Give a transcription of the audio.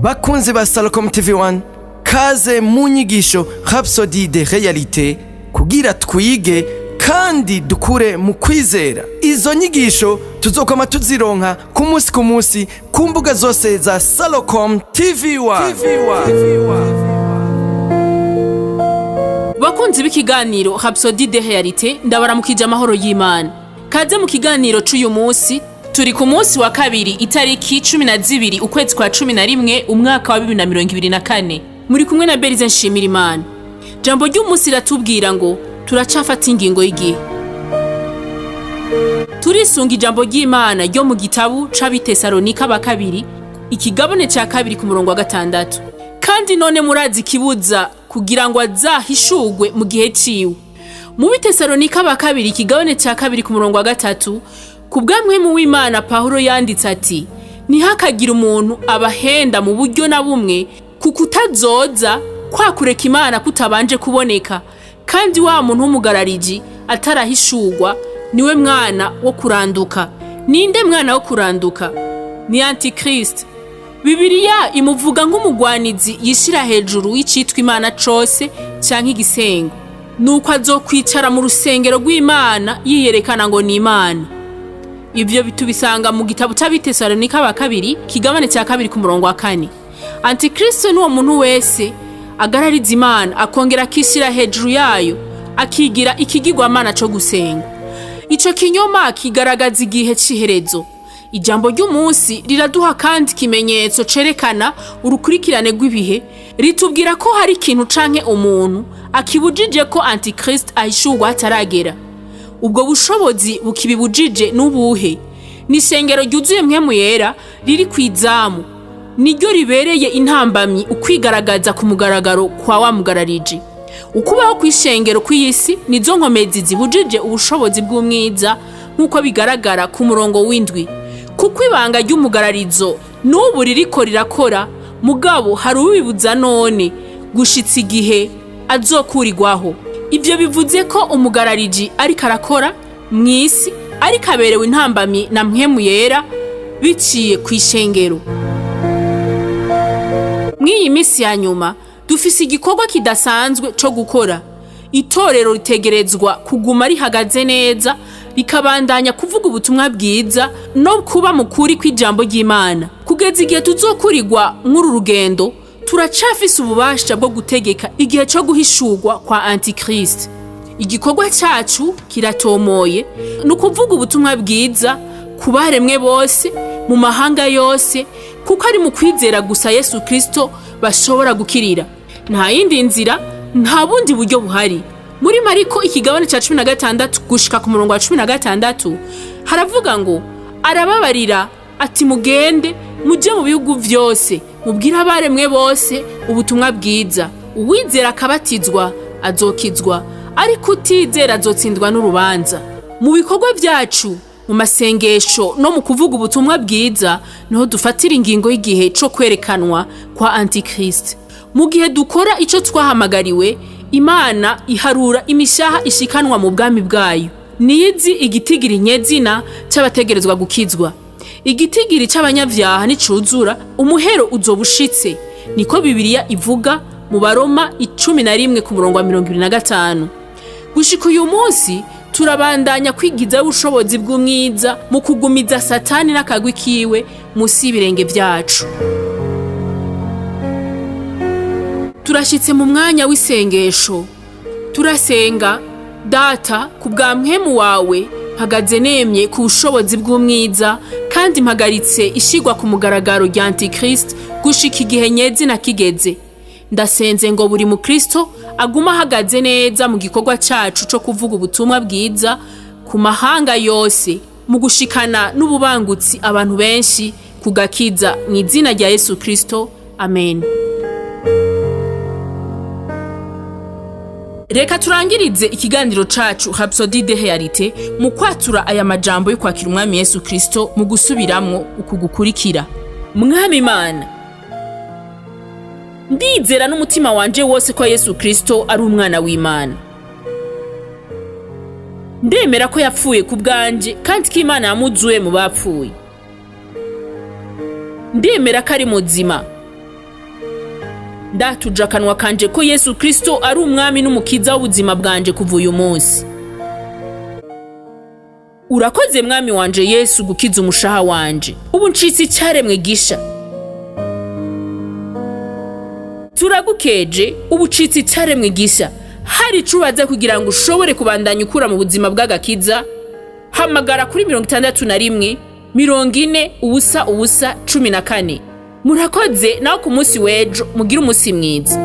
Bakunzi ba Salcom TV1, kaze mu nyigisho Rhapsodie de Réalité kugira twige kandi dukure mu kwizera. Izo nyigisho tuzokoma tuzironka ku munsi ku munsi ku mbuga zose za Salcom TV1. Bakunzi b'ikiganiro Rhapsodie de Réalité, ndabaramukije amahoro y'Imana. Kaze mu kiganiro c'uyu munsi. Turi ku munsi wa kabiri, itariki 12 ukwezi kwa 11, umwaka wa 2024. Muri kumwe na Berize Nshimira Imana. Jambo ry'umunsi riratubwira ngo turacafata ingingo y'igihe. Turisunga ijambo ry'Imana ryo mu gitabu c'Abitesalonika ba kabiri, ikigabane ca kabiri, ku murongo wa gatandatu: "Kandi none murazi ikibuza, kugira ngo azahishurwe mu gihe ciwe." Mu Bitesalonika ba kabiri, ikigabane ca kabiri, ku murongo wa gatatu, ku bwa w'Imana Pawulo yanditse ati: "Ntihakagire umuntu abahenda mu buryo na bumwe, kuko utazoza kwa kureka Imana kutabanje kuboneka, kandi wa muntu w'umugarariji atarahishurwa, niwe mwana wo kuranduka." Ninde mwana wo kuranduka? Ni Antikristo. Bibiliya imuvuga nk'umugwanizi yishira hejuru y'icitwa Imana cose canke igisengo. Nuko azokwicara mu rusengero rw'Imana yiyerekana ngo ni Imana. Ivyo tubisanga mu gitabo c'Abitesalonika ba kabiri, kigabane ca kabiri, ku murongo wa kane. Antikristo ni uwo muntu wese agarariza Imana, akongera akishira hejuru yayo, akigira ikigirwamana co gusenga. Ico kinyoma kigaragaza igihe c'iherezo. Ijambo ry'umunsi riraduha kandi ikimenyetso cerekana urukurikirane rw'ibihe. Ritubwira ko hari ikintu canke umuntu akibujije ko Antikristo ahishurwa hataragera. Ubwo bushobozi bukibibujije n'ubuhe? Ni ishengero ryuzuye Mpwemu Yera riri ku izamu, niryo ribereye intambamyi ukwigaragaza ku mugaragaro kwa wa mugarariji. Ukubaho kw'ishengero kw'isi nizo nkomezi zibujije ubushobozi bw'umwiza, nk'uko bigaragara ku murongo w'indwi: "Kuko ibanga ry'umugararizo n'ubu ririko rirakora, mugabo hari ubibuza none gushitsa igihe azokurirwaho." Ivyo bivuze ko umugarariji ariko arakora mw'isi, ariko aberewe intambamyi na Mpwemu Yera biciye kw'ishengero. Mw'iyi minsi ya nyuma dufise igikorwa kidasanzwe co gukora. Itorero ritegerezwa kuguma rihagaze neza, rikabandanya kuvuga ubutumwa bwiza no kuba mu kuri kw'ijambo ry'Imana kugeza igihe tuzokurirwa. Mw'uru rugendo turacafise ububasha bwo gutegeka igihe co guhishurwa kwa Antikristo. Igikorwa cacu kiratomoye: ni ukuvuga ubutumwa bwiza ku baremwe bose mu mahanga yose, kuko ari mu kwizera gusa Yesu Kristo bashobora gukirira. Nta yindi nzira, nta bundi buryo buhari. Muri Mariko, ikigabane ca 16 gushika ku murongo wa 16, haravuga ngo: "Arababarira ati: 'Mugende muje mu bihugu vyose, mubwire abaremwe bose ubutumwa bwiza. Uwizera akabatizwa azokizwa, ariko utizera azotsindwa n'urubanza.'" Mu bikorwa vyacu, mu masengesho no mu kuvuga ubutumwa bwiza, niho dufatira ingingo y'igihe co kwerekanwa kwa Antikristo. Mu gihe dukora ico twahamagariwe, Imana iharura imishaha ishikanwa mu bwami bwayo. Niyizi igitigiri nyezina c'abategerezwa gukizwa. Igitigiri c'abanyavyaha nicuzura, umuhero uzoba ushitse. Niko Bibiliya ivuga mu Baroma 11 ku murongo wa 25. Gushika uyu munsi turabandanya kwigizayo ubushobozi bw'umwiza mu kugumiza Satani n'akagwi kiwe musi y'ibirenge vyacu. Turashitse mu mwanya w'isengesho. Turasenga: Data, ku bwa Mpwemu wawe, mpagaze nemye ku bushobozi bw'umwiza kandi mpagaritse ishigwa ku mugaragaro rya Antikristo gushika igihe nyezina kigeze. Ndasenze ngo buri mukristo aguma ahagaze neza mu gikorwa cacu co kuvuga ubutumwa bwiza ku mahanga yose, mu gushikana n'ububangutsi abantu benshi ku gakiza, mu izina rya Yesu Kristo, amen. Reka turangirize ikiganiro cacu Rhapsodie de Réalité mu kwatura aya majambo yo kwakira Umwami Yesu Kristo mu gusubiramwo uku gukurikira: Mwami Imana, ndizera n'umutima wanje wose ko Yesu Kristo ari umwana w'Imana. Ndemera ko yapfuye ku bwanje kandi ko Imana yamuzuye mu bapfuye. Ndemera ko ari muzima. Ndatuje akanwa kanje ko Yesu Kristo ari Umwami n'Umukiza w'ubuzima bwanje kuva uyu munsi. Urakoze, Mwami wanje Yesu, gukiza umushaha wanje. Ubu ncitse icaremwe gisha. Turagukeje, ubu ucitse icaremwe gisha. Hari ico ubaza kugira ngo ushobore kubandanya ukura mu buzima bw'agakiza? Hamagara kuri 61 40 0 0 14. Murakoze, naho ku munsi w'ejo. Mugire umunsi mwiza.